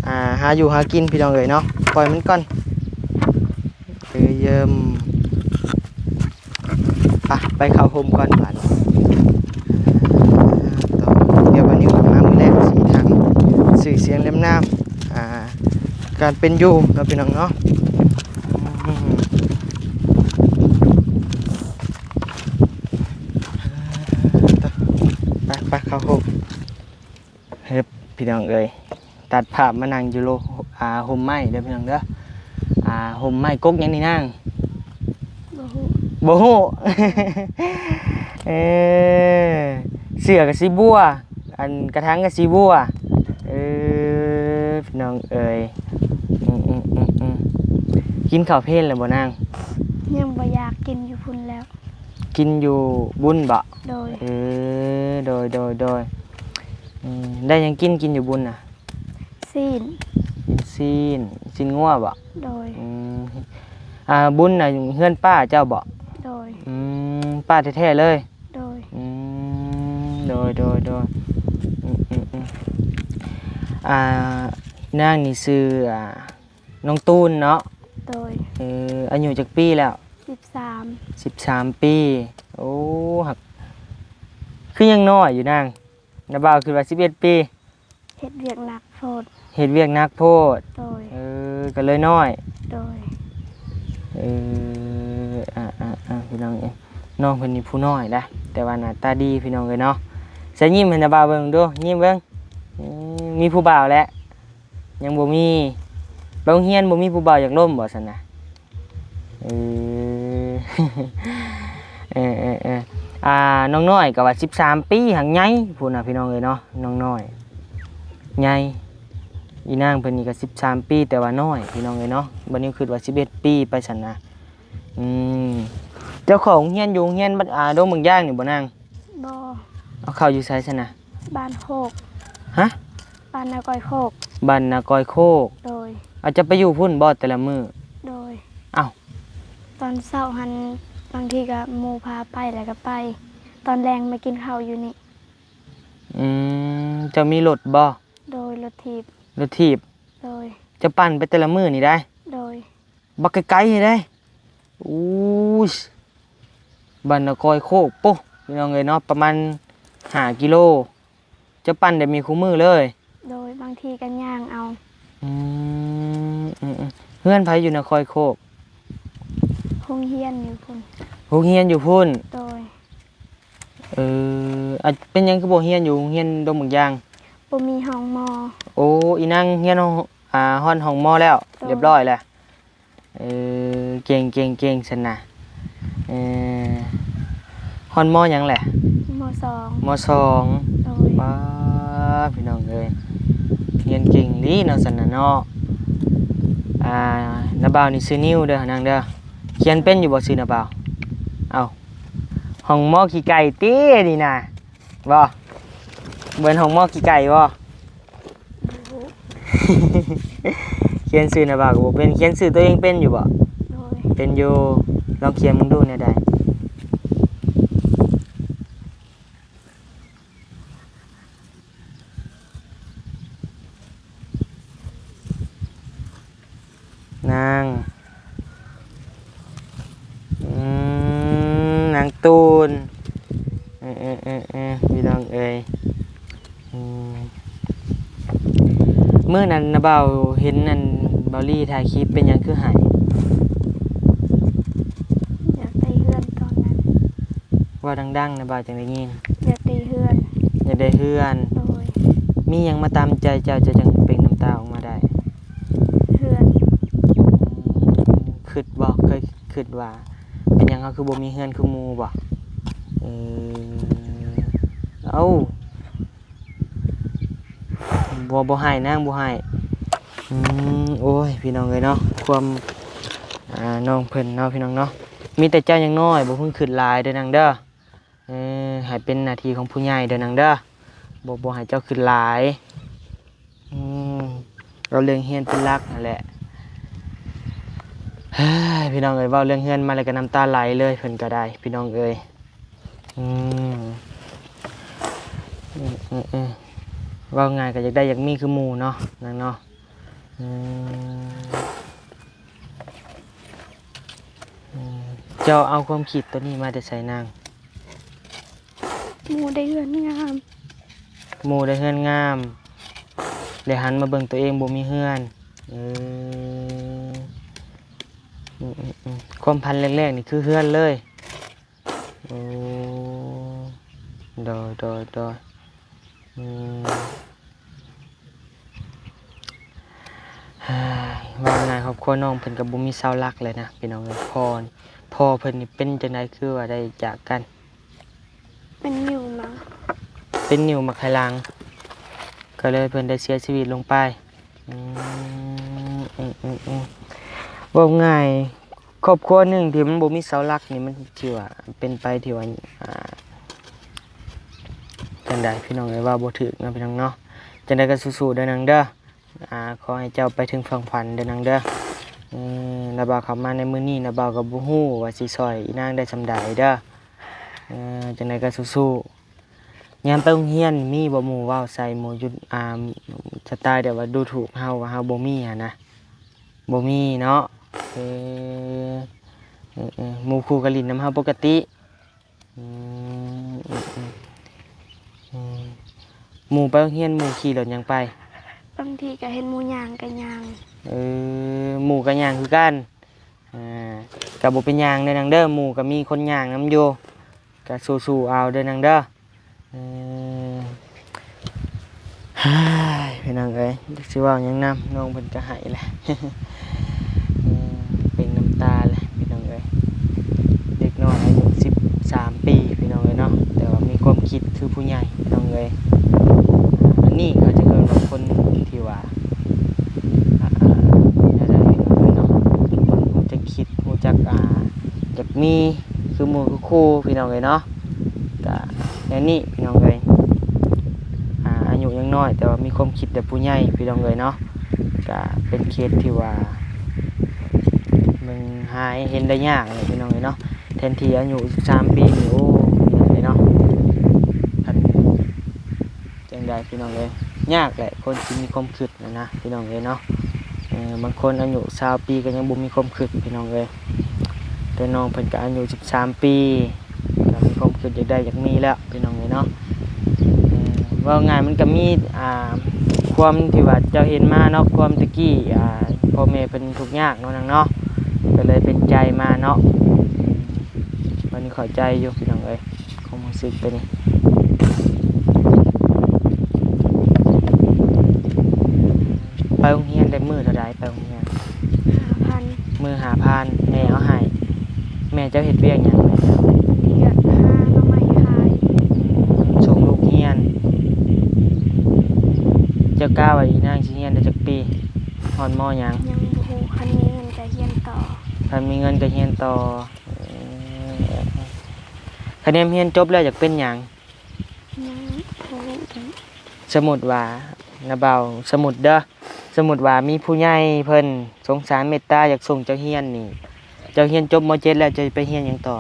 ອ່າ ຫາຢູ່ຫາກິນພີ່ນ້ອງເອີຍເນາະ ປ່ອຍມັນກ່ອນ ເອີ ເຢີມ ໄປ ໄປເຂົ້າຮົ່ມກ່ອນບາດນີ້ ດຽວວັນນີ້ມາມື້ແລກ ຊິທາງຊື່ສຽງນາມ ອ່າ ການເປັນຢູ່ເນາະ ພີ່ນ້ອງເນາະ ອືມ ໄປ ໄປເຂົ້າຮົ່ມ ເຮີບ ພີ່ນ້ອງເອີຍ ຕັດພາບມານັ່ງຢູ່ໂລ ອ່າ ຮົ່ມໄມ້ເດີພີ່ນ້ອງເດີ ອ່າ ຮົ່ມໄມ້ ກົກຫຍັງນີ້ນາງ? ບໍ່ຮູ້ ບໍ່ຮູ້ ເອີ ເສື້ອກໍສີບົວ ອັນກະຖາງກໍສີບົວ ເອີ ພີ່ນ້ອງເອີຍ ອືມໆໆໆ ກິນເຂົ້າເພນແລ້ວບໍ່ນາງ? ຍັງບໍ່ຢາກ ກິນຢູ່ພຸ້ນແລ້ວ ກິນຢູ່ບຸນບໍ? ໂດຍ ເອີ ໂດຍໆໆ ອືມ ໄດ້ຫຍັງກິນ ກິນຢູ່ບຸນນະ? ຊີ້ນ ກິນ ຊີ້ນ ຊີ້ນງົວບໍ? ໂດຍ. ອືມ ອ່າ ບຸນນະ ເຮືອນປ້າເຈົ້າບໍ? ໂດຍ. ອືມ ປ້າແທ້ໆເລີຍ? ໂດຍ. ອືມ ໂດຍໆໆ ອືມໆໆ ອ່າ ນາງນີ້ຊື່ ອ່າ ນ້ອງຕູນເນາະ? ໂດຍ. ເອີ ອາຍຸຈັກປີແລ້ວ? ສິບສາມ. ສິບສາມປີ. ໂອ້ ຮັກ ຄືຍັງນ້ອຍຢູ່ນາງ? ນ້າບ່າວຄິດວ່າສິບເອັດປີ. ເຮັດວຽກໜັກໂພດ. ເຮັດວຽກໜັກໂພດ. ໂດຍ. ເອີ ກໍເລີຍນ້ອຍ. ໂດຍ. ເອີ ອ່າໆໆ ພີ່ນ້ອງເອີຍ ນ້ອງເພິ່ນນີ້ຜູ້ນ້ອຍນະ ແຕ່ວ່າໜ້າຕາດີ ພີ່ນ້ອງເອີຍເນາະ. ໃສ່ຍິ້ມໃຫ້ນ້າບ່າວເບິ່ງດູ ຍິ້ມເບິ່ງ. ອືມ ມີຜູ້ບ່າວແລ້ວ? ຍັງບໍ່ມີ. ໄປໂຮງຮຽນບໍ່ມີຜູ້ບ່າວຢາກລົມບໍຊັ້ນນະ? ເອີ ເອີໆໆ ອ່າ ນ້ອງນ້ອຍກໍວ່າສິບສາມປີ ຫາກໃຫຍ່ພຸ້ນນະ ພີ່ນ້ອງເອີຍເນາະ. ນ້ອງນ້ອຍໃຫຍ່ ອີນາງເພິ່ນນີ້ກໍສິບສາມປີ ແຕ່ວ່ານ້ອຍ ພີ່ນ້ອງເອີຍເນາະ. ບັດນີ້ຄິດວ່າສິບເອັດປີໄປຊັ້ນນະ. ອືມ ເຈົ້າເຂົ້າໂຮງຮຽນຢູ່ໂຮງຮຽນ ອ່າ ດົງບາງຢາງນີ້ບໍ່ນາງ? ບໍ່. ເອົາ ເຂົ້າຢູ່ໃສຊັ້ນນະ? ບ້ານໂຄກ. ຮະ? ບ້ານນາກອຍໂຄກ. ບ້ານນາກອຍໂຄກ. ໂດຍ. ເອົາ ເຈົ້າໄປຢູ່ພຸ້ນບໍ່ແຕ່ລະມື້? ໂດຍ. ເອົ້າ ຕອນເຊົ້າຫັ້ນ ບາງທີກໍໝູ່ພາໄປແລ້ວກໍໄປ, ຕອນແລງມາກິນເຂົ້າຢູ່ນີ້. ອືມ ເຈົ້າມີລົດບໍ່? ໂດຍ. ລົດຖີບ. ລົດຖີບ. ໂດຍ. ເຈົ້າປັ່ນໄປແຕ່ລະມື້ນີ້ໄດ໋? ໂດຍ. ບັກໄກໆເດ້. ອູ້ຍ ບ້ານນາກອຍໂຄກ ໂອ້ ພີ່ນ້ອງເອີຍເນາະ ປະມານຫ້າກິໂລ. ເຈົ້າປັ່ນໄດ້ມີຄູ່ມື້ເລີຍ? ໂດຍ. ບາງທີກໍຍ່າງເອົາ. ອືມ ອືມໆ ເຮືອນໃຜຢູ່ນາກອຍໂຄກ? ໂຮງຮຽນຢູ່ພຸ້ນ. ໂຮງຮຽນຢູ່ພຸ້ນ? ໂດຍ. ເອີ ອາ ເປັນຫຍັງຄືບໍ່ຮຽນຢູ່ໂຮງຮຽນດົງບາງຢາງ? ບໍ່ມີຫ້ອງໝໍ. ໂອ້ ອີນາງຮຽນ ອ່າ ຮອດຫ້ອງໝໍແລ້ວ? ໂດຍ. ລຽບຮ້ອຍແລ້ວ. ເອີ ເກັ່ງໆໆ ຊັ້ນນະ. ເອີ ຮອດ ມ.ຫຍັງແຫຼະ? ມ.ສອງ. ມ.ສອງ. ໂດຍ. ປ້າ ພີ່ນ້ອງເອີຍ ຮຽນເກັ່ງອີ່ຫຼີເນາະ ຊັ້ນນະເນາະ. ອ່າ ນ້າບ່າວນີ້ຊື່ນິວເດີນາງເດີ. ຂຽນເປັນຢູ່ບໍ່ຊື່ນ້າບ່າວ? ເອົ້າ ຫ້ອງໝໍຂີ້ໄກ່ຕິນີ້ນະ ບໍ່? ເປັນຫ້ອງໝໍຂີ້ໄກ່ບໍ່? ຂຽນຊື່ນ້າບ່າວກໍບໍ່ເປັນ. ຂຽນຊື່ຕົວເອງເປັນຢູ່ບໍ່? ໂດຍ. ເປັນຢູ່. ລອງຂຽນເບິ່ງດູແນວໃດ? ນາງ ອືມ ນາງຕູນ. ເອີໆໆໆ ພີ່ນ້ອງເອີຍ ອືມ ມື້ນັ້ນນະບ່າວເຫັນອັນບ່າວລີຖ່າຍຄລິບ ເປັນຫຍັງຄືໄຫ້? ຢາກໄດ້ເຮືອນຕອນນັ້ນ. ເວົ້າດັງໆ ນະບ່າວຈັ່ງໄດ້ຍິນ. ຢາກໄດ້ເຮືອນ. ຢາກໄດ້ເຮືອນ. ໂດຍ. ມີຫຍັງມາຕາມໃຈເຈົ້າ ເຈົ້າຈັ່ງເປັ່ງນ້ຳຕາອອກມາໄດ້? ເຮືອນ. ຄິດບໍ່ ເຄີຍຄິດວ່າເປັນຫຍັງເຮົາຄືບໍ່ມີເຮືອນຄືໝູ່ບໍ່? ເອີ ເອົ້າ ບໍ່ ບໍ່ໃຫ້ນາງ ບໍ່ໃຫ້. ອືມ ໂອ້ຍ ພີ່ນ້ອງເອີຍເນາະ ຄວາມ ອ່າ ນ້ອງເພິ່ນເນາະ ພີ່ນ້ອງເນາະ. ມີແຕ່ເຈົ້າຍັງນ້ອຍ ບໍ່ເພິ່ງຄິດຫຼາຍເດີນາງເດີ. ເອີ ໃຫ້ເປັນໜ້າທີ່ຂອງຜູ້ໃຫຍ່ເດີນາງເດີ ບໍ່ ບໍ່ໃຫ້ເຈົ້າຄິດຫຼາຍ. ອືມ ເອົາເລື່ອງຮຽນເປັນຫຼັກຫັ້ນແຫຼະ. ເຮີ້ຍ ພີ່ນ້ອງເອີຍ ເວົ້າເລື່ອງເຮືອນມາແລ້ວກໍນ້ຳຕາໄຫຼເລີຍ ເພິ່ນກໍໄດ້ ພີ່ນ້ອງເອີຍ. ອືມ ເອີໆໆ ເວົ້າງ່າຍກໍຢາກໄດ້ຢາກມີຄືໝູ່ເນາະ ນາງເນາະ. ອືມ ອືມ ເຈົ້າເອົາຄວາມຄິດໂຕນີ້ມາແຕ່ໃສນາງ? ໝູ່ໄດ້ເຮືອນງາມ. ໝູ່ໄດ້ເຮືອນງາມ ແລ້ວຫັນມາເບິ່ງໂຕເອງບໍ່ມີເຮືອນ. ເອີ ອືມໆໆ ຄວາມຝັນແລກໆ ນີ້ຄືເຮືອນເລີຍ. ໂອ້ ໂດຍໆໆ ອືມ ເວົ້າງ່າຍ ຄອບຄົວນ້ອງເພິ່ນກໍບໍ່ມີເສົາຫຼັກເລີຍນະ ພີ່ນ້ອງເອີຍ. ພໍ່ ພໍ່ເພິ່ນນີ້ເປັນຈັ່ງໃດ ຄືວ່າໄດ້ຈາກກັນ? ເປັນນິ້ວໝາກ ເປັນນິ້ວໝາກໄຂ່ຫຼັງ ກໍເລີຍເພິ່ນໄດ້ເສຍຊີວິດລົງໄປ. ອືມ ອືມໆໆ ເວົ້າງ່າຍ ຄອບຄົວໜຶ່ງທີ່ມັນບໍ່ມີເສົາຫຼັກນີ້ ມັນຖືວ່າເປັນໄປທີ່ວ່າ ອ່າ ຈັ່ງໃດ ພີ່ນ້ອງເອີຍ ເວົ້າບໍ່ຖືກເນາະ ພີ່ນ້ອງເນາະ. ຈັ່ງໃດກໍສູ້ໆເດີນາງເດີ. ອ່າ ຂໍໃຫ້ເຈົ້າໄປເຖິງຝັ່ງຝັນເດີນາງເດີ. ເອີ ນ້າບ່າວເຂົ້າມາໃນມື້ນີ້ ນ້າບ່າວກໍບໍ່ຮູ້ວ່າຊິຊ່ອຍອີນາງໄດ້ສ່ຳໃດເດີ. ເອີ ຈັ່ງໃດກໍສູ້ໆ. ຍາມໄປໂຮງຮຽນມີບໍ່ໝູ່ເວົ້າໃສ່ ໝູ່ຢູ່ ອ່າ ສະໄຕແບບວ່າດູຖູກເຮົາ ວ່າເຮົາບໍ່ມີຫັ້ນນະ? ບໍ່ມີເນາະ. ເອີ ເອີໆ ໝູ່ຄູ່ກໍຫຼິ້ນນຳເຮົາປົກກະຕິ. ອືມ ອືມໆ ອືມ ໝູ່ໄປໂຮງຮຽນ ໝູ່ຂີ່ລົດຫຍັງໄປ? ບາງທີກໍເຫັນໝູ່ຍ່າງກໍຍ່າງ. ເອີ ໝູ່ກໍຍ່າງຄືກັນ. ອ່າ ກໍບໍ່ເປັນຫຍັງເດີນາງເດີ ໝູ່ກໍມີຄົນຍ່າງນຳຢູ່ ກໍສູ້ໆເອົາເດີນາງເດີ. ເອີ ຮາຍ ພີ່ນ້ອງເອີຍ ຈັກຊິເວົ້າຫຍັງນຳ ນ້ອງເພິ່ນກໍໄຫ້ແຫຼະ ເອີ ເປັນນ້ຳຕາແຫຼະພີ່ນ້ອງເອີຍ. ເດັກນ້ອຍອາຍຸສິບສາມປີພີ່ນ້ອງເອີຍເນາະ ແຕ່ວ່າມີຄວາມຄິດຄືຜູ້ໃຫຍ່ພີ່ນ້ອງເອີຍ. ອັນນີ້ເຂົາຈະເອີ້ນວ່າຄົນທີ່ວ່າ ອ່າ ແນວໃດພີ່ນ້ອງເອີຍເນາະ ຄົນຮູ້ຈັກຄິດ ຮູ້ຈັກ ອ່າ ຢາກມີຄືໝູ່ຄືຄູ່ພີ່ນ້ອງເອີຍເນາະ. ກະແນວນີ້ພີ່ນ້ອງເອີຍ ອ່າ ອາຍຸຍັງນ້ອຍ ແຕ່ວ່າມີຄວາມຄິດແບບຜູ້ໃຫຍ່ພີ່ນ້ອງເອີຍເນາະ. ກະເປັນເຄສທີ່ວ່າເບິ່ງຫາເຫັນໄດ້ຍາກແຫຼະພີ່ນ້ອງເອີຍເນາະ. ແທນທີ່ອາຍຸສິບສາມປີນີ້ ໂອ້ ເນາະ ຄັນ ຈັ່ງໃດພີ່ນ້ອງເອີຍ ຍາກແຫຼະ ຄົນທີ່ມີຄວາມຄິດນະນະ ພີ່ນ້ອງເອີຍເນາະ. ເອີ ບາງຄົນອາຍຸຊາວປີກໍຍັງບໍ່ມີຄວາມຄິດພີ່ນ້ອງເອີຍ ແຕ່ນ້ອງເພິ່ນກໍອາຍຸສິບສາມປີ ກໍມີຄວາມຄິດຢາກໄດ້ຢາກມີແລ້ວພີ່ນ້ອງເອີຍເນາະ. ເອີ ເວົ້າງ່າຍມັນກໍມີ ອ່າ ຄວາມທີ່ວ່າເຈົ້າເຫັນມາເນາະ ຄວາມແຕ່ກີ້ ອ່າ ພໍ່ແມ່ເພິ່ນທຸກຍາກເນາະນາງເນາະ ກໍເລີຍເປັນໃຈມາເນາະ. ບັດນີ້ເຂົ້າໃຈຢູ່ພີ່ນ້ອງເອີຍ ຄວາມຮູ້ສຶກຕົວນີ້. ໄປໂຮງຮຽນໄດ້ມື້ເທົ່າໃດ? ໄປໂຮງຮຽນ ຫ້າພັນ ມື້ຫ້າພັນ ແມ່ເອົາໃຫ້. ແມ່ເຈົ້າເຮັດວຽກຫຍັງແມ່ເຈົ້າ? ວຽກຫາໜໍ່ໄມ້ຂາຍ. ອືມ ສົ່ງລູກຮຽນ. ເຈົ້າກະວ່າອີນາງຊິຮຽນໄດ້ຈັກປີ? ຮອດ ມ.ຫຍັງ? ຍັງບໍ່ຮູ້ ຄັນມີເງິນກະຮຽນຕໍ່. ຄັນມີເງິນກະຮຽນຕໍ່. ເອີ ຄັນແນມຮຽນຈົບແລ້ວຢາກເປັນຫຍັງ? ຍັງບໍ່ຮູ້. ສົມມຸດວ່າ ນະບ່າວ ສົມມຸດເດີ ສົມມຸດວ່າມີຜູ້ໃຫຍ່ເພິ່ນສົງສານເມດຕາ ຢາກສົ່ງເຈົ້າຮຽນນີ້ ເຈົ້າຮຽນຈົບ ມ.ເຈັດ ແລ້ວ ເຈົ້າຈະໄປຮຽນຫຍັງຕໍ່?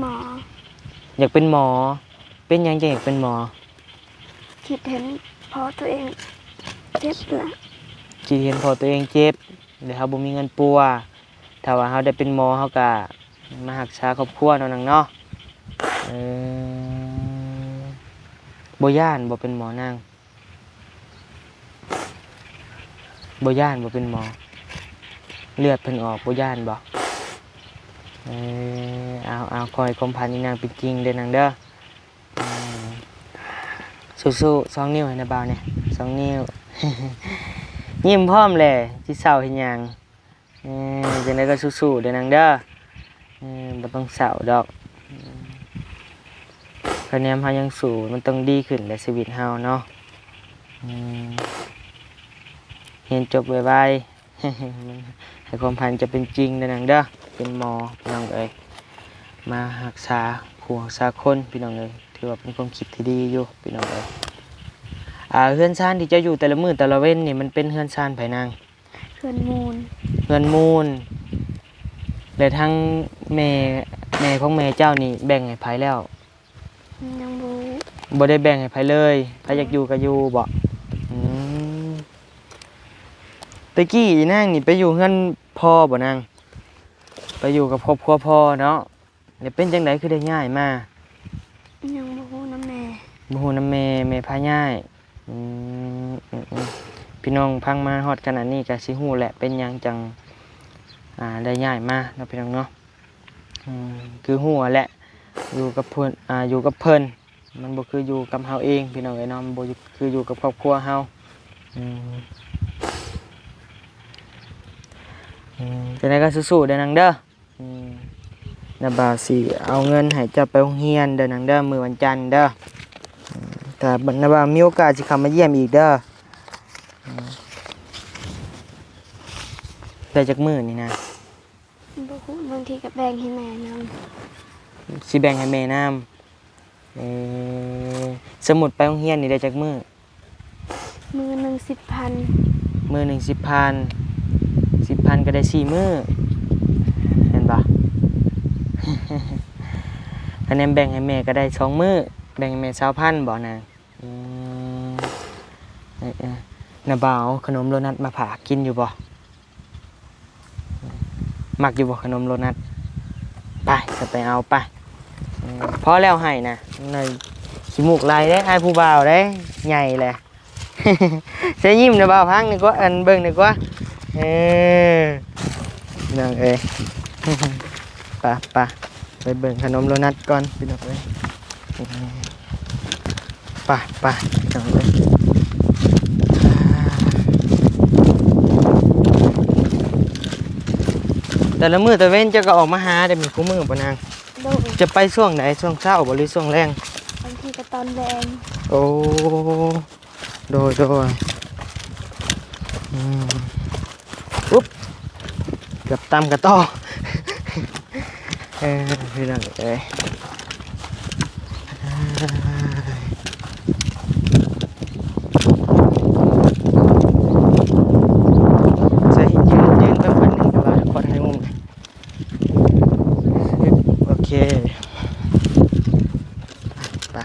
ໝໍ. ຢາກເປັນໝໍ. ເປັນຫຍັງຈຶ່ງຢາກເປັນໝໍ? ຄິດເຫັນພໍ່ຕົວເອງເຈັບລະ ຄິດເຫັນພໍ່ຕົວເອງເຈັບ ແລ້ວເຮົາບໍ່ມີເງິນປົວ. ຖ້າວ່າເຮົາໄດ້ເປັນໝໍ ເຮົາກະມາຮັກສາຄອບຄົວເນາະນາງເນາະ. ເອີ ບໍ່ຢ້ານບໍ່ເປັນໝໍນາງ? ບໍ່ຢ້ານບໍ່ເປັນໝໍ? ເລືອດເພິ່ນອອກບໍ່ຢ້ານບໍ່? ເອີ ເອົາໆ ຂໍໃຫ້ຄວາມຝັນອີນາງເປັນຈິງເດີນາງເດີ. ອືມ ສູ້ໆ ສອງນິ້ວໃຫ້ນະບ່າວແດ່ ສອງນິ້ວ ຍິ້ມພ້ອມແຫຼະ ຊິເສົ້າເຮັດຫຍັງ? ເອີ ຈັ່ງໃດກໍສູ້ໆເດີນາງເດີ. ເອີ ບໍ່ຕ້ອງເສົ້າດອກ ຄະແນນເຮົາຍັງສູ້ ມັນຕ້ອງດີຂຶ້ນແຫຼະຊີວິດເຮົາເນາະ. ອືມ ຮຽນຈົບໄວໆ ໃຫ້ຄວາມຝັນເຈົ້າເປັນຈິງເດີນາງເດີ ເປັນໝໍພີ່ນ້ອງເອີຍ ມາຮັກສາຜູ້ຮັກສາຄົນພີ່ນ້ອງເອີຍ ຖືວ່າເປັນຄວາມຄິດທີ່ດີຢູ່ພີ່ນ້ອງເອີຍ. ອ່າ ເຮືອນຊານທີ່ເຈົ້າຢູ່ແຕ່ລະມື້ແຕ່ລະເວັນນີ້ ມັນເປັນເຮືອນຊານໃຜນາງ? ເຮືອນມູນ. ເຮືອນມູນ ແລະ ທາງແມ່ ແມ່ຂອງແມ່ເຈົ້ານີ້ແບ່ງໃຫ້ໃຜແລ້ວ? ຍັງບໍ່ ບໍ່ໄດ້ແບ່ງໃຫ້ໃຜເລີຍ ໃຜຢາກຢູ່ກໍຢູ່ບໍ? ອືມ ແຕ່ກີ້ອີນາງນີ້ໄປຢູ່ເຮືອນພໍ່ບໍນາງ? ໄປຢູ່ກັບຄອບຄົວພໍ່ເນາະ. ແລ້ວເປັນຈັ່ງໃດຄືໄດ້ຍ້າຍມາ? ຍັງບໍ່ຮູ້ນຳແມ່. ບໍ່ຮູ້ນຳແມ່ ແມ່ພາຍ້າຍ. ອືມ ອືມໆ ພີ່ນ້ອງຟັງມາຮອດຂະໜາດນີ້ກໍຊິຮູ້ແຫຼະ ເປັນຫຍັງຈັ່ງ ອ່າ ໄດ້ຍ້າຍມາເນາະ ພີ່ນ້ອງເນາະ. ອືມ ຄືຮູ້ຫັ້ນແຫຼະ ຢູ່ກັບເພິ່ນ ອ່າ ຢູ່ກັບເພິ່ນ ມັນບໍ່ຄືຢູ່ກັບເຮົາເອງ ພີ່ນ້ອງເອີຍເນາະ ມັນບໍ່ຄືຢູ່ກັບຄອບຄົວເຮົາ. ອືມ ອືມ ຈັ່ງໃດກໍສູ້ໆເດີນາງເດີ. ອືມ ນ້າບ່າວຊິເອົາເງິນໃຫ້ເຈົ້າໄປໂຮງຮຽນເດີນາງເດີ ມື້ວັນຈັນເດີ. ອືມ ຖ້ານ້າບ່າວມີໂອກາດຊິເຂົ້າມາຢ້ຽມອີກເດີ. ອືມ ໄດ້ຈັກມື້ນີ້ນາ? ບໍ່ຮູ້ ບາງທີກໍແບ່ງໃຫ້ແມ່ນຳ. ຊິແບ່ງໃຫ້ແມ່ນຳ. ເອີ ສົມມຸດໄປໂຮງຮຽນນີ້ໄດ້ຈັກມື້? ມື້ໜຶ່ງສິບພັນ. ມື້ໜຶ່ງສິບພັນ ສິບພັນກໍໄດ້ສີ່ມື້ ແມ່ນບໍ່? ຄະແນນແບ່ງໃຫ້ແມ່ກໍໄດ້ສອງມື້ ແບ່ງໃຫ້ແມ່ຊາວພັນບໍ່ນາງ? ອືມ ເອີໆ ນ້າບ່າວເອົາຂະໜົມໂດນັດມາຝາກກິນຢູ່ບໍ່? ມັກຢູ່ບໍ່ຂະໜົມໂດນັດ? ໄປ ຈະໄປເອົາໄປ. ອືມ ພໍແລ້ວໃຫ້ນະ ໜ້ອຍຂີ້ມູກໄຫຼເດ້ ອ້າຍຜູ້ບ່າວເດ້ ໃຫຍ່ແຫຼະ. ໃສ່ຍິ້ມນະບ່າວ ຟັງນີ້ກວ່າ ອັນ ເບິ່ງນີ້ກວ່າ. ເອີ ພີ່ນ້ອງເອີຍ ໄປ ໄປ ໄປເບິ່ງຂະໜົມໂດນັດກ່ອນ ພີ່ນ້ອງເອີຍ. ໄປ ໄປ ພີ່ນ້ອງເອີຍ. ແຕ່ລະມື້ຕາເວັນເຈົ້າກໍອອກມາຫາໄດ້ ມີຄູ່ມື້ບໍ່ນາງ? ໂດຍ. ຈະໄປຊ່ວງໃດ? ຊ່ວງເຊົ້າບໍ່ ຫຼື ຊ່ວງແລງ? ບາງທີກໍຕອນແລງ. ໂອ້ ໂດຍ ໂດຍ. ອືມ ອຸບ ເກືອບຕຳກະຕໍ. ເອີ ພີ່ນ້ອງເອີຍ ໃສ່ ຢືນ ຢືນເບິ່ງເພິ່ນນີ້ ວ່າຂໍຖ່າຍຮູບ. ໂອເຄ ໄປ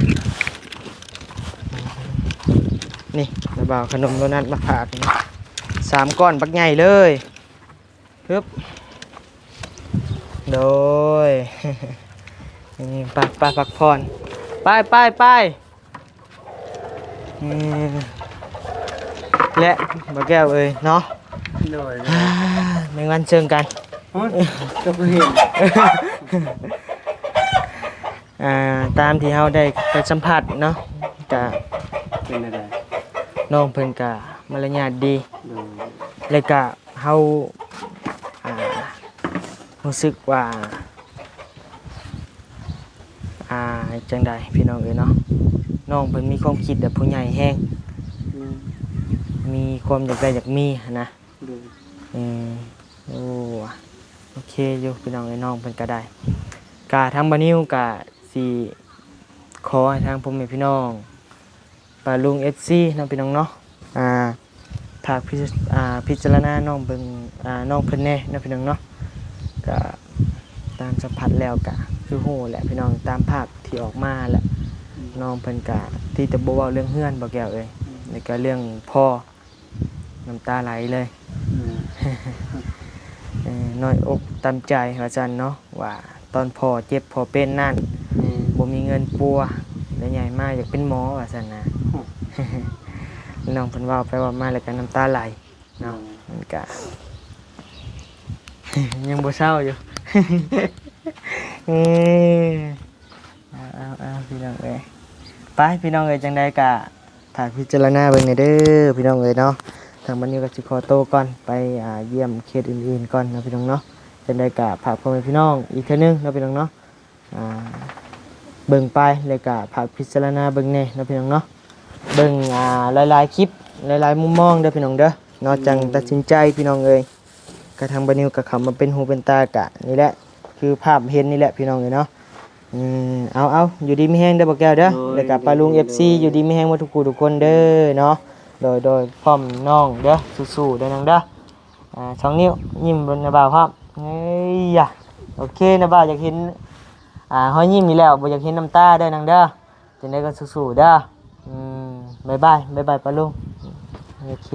ນີ້ ລະບ່າວເອົາຂະໜົມໂດນັດມາຝາກ ສາມກ້ອນບັກໃຫຍ່ເລີຍ. ຮຶບ ໂດຍ ນີ້ ໄປ ໄປ ພັກຜ່ອນ ໄປ ໄປ ໄປ. ອືມ ແລະ ບ່າວແກ້ວເອີຍເນາະ ໂດຍ ແມງວັນເຊີງກັນ ຮະ ເຈົ້າຄືເຫັນ ອ່າ ຕາມທີ່ເຮົາໄດ້ໄປສຳພາດເນາະ ກະເປັນແນວໃດ ນ້ອງເພິ່ນກະມາລະຍາດດີ ໂດຍ ແລະກະ ເຮົາ ອ່າ ຮູ້ສຶກວ່າ ອ່າ ຈັ່ງໃດພີ່ນ້ອງເອີຍເນາະ ນ້ອງເພິ່ນມີຄວາມຄິດແບບຜູ້ໃຫຍ່ແຮງ ແມ່ນ ມີຄວາມຢາກໄດ້ຢາກມີຫັ້ນນະ ໂດຍ ເອີ ໂອ້ ໂອເຄຢູ່ພີ່ນ້ອງເອີຍ ນ້ອງເພິ່ນກໍໄດ້ ກະທາງບ່າວນິວກະຊິຂໍໃຫ້ທາງພໍ່ແມ່ພີ່ນ້ອງ ປ້າລຸງ ເອັຟຊີ ເນາະພີ່ນ້ອງເນາະ ອ່າ ຝາກພິ ອ່າ ພິຈາລະນານ້ອງເບິ່ງ ອ່າ ນ້ອງເພິ່ນແດ່ເນາະພີ່ນ້ອງເນາະ ກະຕາມສຳພາດແລ້ວກະຄືຮູ້ແຫຼະພີ່ນ້ອງ ຕາມພາບທີ່ອອກມາແຫຼະ ອືມ ນ້ອງເພິ່ນກະທີ່ແຕ່ບໍ່ເວົ້າເລື່ອງເຮືອນ ບ່າວແກ້ວເອີຍ ອືມ ແລ້ວກະເລື່ອງພໍ່ ນ້ຳຕາໄຫຼເລີຍ ອືມ ເອີ ນ້ອຍອົກຕຳໃຈວ່າຊັ້ນເນາະ ວ່າຕອນພໍ່ເຈັບພໍ່ເປັນນັ້ນ ແມ່ນ ບໍ່ມີເງິນປົວ ແລ້ວໃຫຍ່ມາຢາກເປັນໝໍວ່າຊັ້ນນະ ໂອ້ ນ້ອງເພິ່ນເວົ້າໄປເວົ້າມາແລ້ວກໍນ້ຳຕາໄຫຼເນາະ ໂດຍ ມັນກະຍັງບໍ່ເຊົາຢູ່ ເອີ ເອົາໆໆ ພີ່ນ້ອງເອີຍ ໄປພີ່ນ້ອງເອີຍ ຈັ່ງໃດກະ ຝາກພິຈາລະນາເບິ່ງແດ່ເດີພີ່ນ້ອງເອີຍເນາະ ທາງບ່າວນິວກໍຊິຂໍໂຕກ່ອນ ໄປ ອ່າ ຢ້ຽມເຂດອື່ນໆກ່ອນເນາະພີ່ນ້ອງເນາະ ຈັ່ງໃດກໍຝາກພໍ່ແມ່ພີ່ນ້ອງອີກເທື່ອໜຶ່ງເນາະພີ່ນ້ອງເນາະ ອ່າ ເບິ່ງໄປ ແລ້ວກໍຝາກພິຈາລະນາເບິ່ງແດ່ເນາະພີ່ນ້ອງເນາະ ເບິ່ງ ອ່າ ຫຼາຍໆຄລິບ ຫຼາຍໆມຸມມອງເດີພີ່ນ້ອງເດີເນາະ ອືມ ຈັ່ງຕັດສິນໃຈພີ່ນ້ອງເອີຍ ກະທາງບ່າວນິວກໍເຂົ້າມາເປັນຫູເປັນຕາ ກະນີ້ແຫຼະ ຄືພາບເຫັນນີ້ແຫຼະພີ່ນ້ອງເອີຍເນາະ ອືມ ເອົາໆ ຢູ່ດີມີແຮງເດີບ່າວແກ້ວເດີ ໂດຍ ແລ້ວກໍປ້າລຸງ ເອັຟຊີ ຢູ່ດີມີແຮງໝົດທຸກຜູ້ທຸກຄົນເດີເນາະ ໂດຍໆ ພ້ອມນ້ອງເດີ ສູ້ໆເດີນາງເດີ ອ່າ ສອງນິ້ວ ຍິ້ມເບິ່ງໜ້າບ່າວພ້ອມ ເອີຍ ໂອເຄ ນ້າບ່າວຢາກເຫັນ ອ່າ ຮອຍຍິ້ມນີ້ແລ້ວ ບໍ່ຢາກເຫັນນ້ຳຕາເດີນາງເດີ ຈັ່ງໃດກໍສູ້ໆເດີ ອືມ ບາຍບາຍ ບາຍບາຍປ້າລຸງ ໂອເຄ.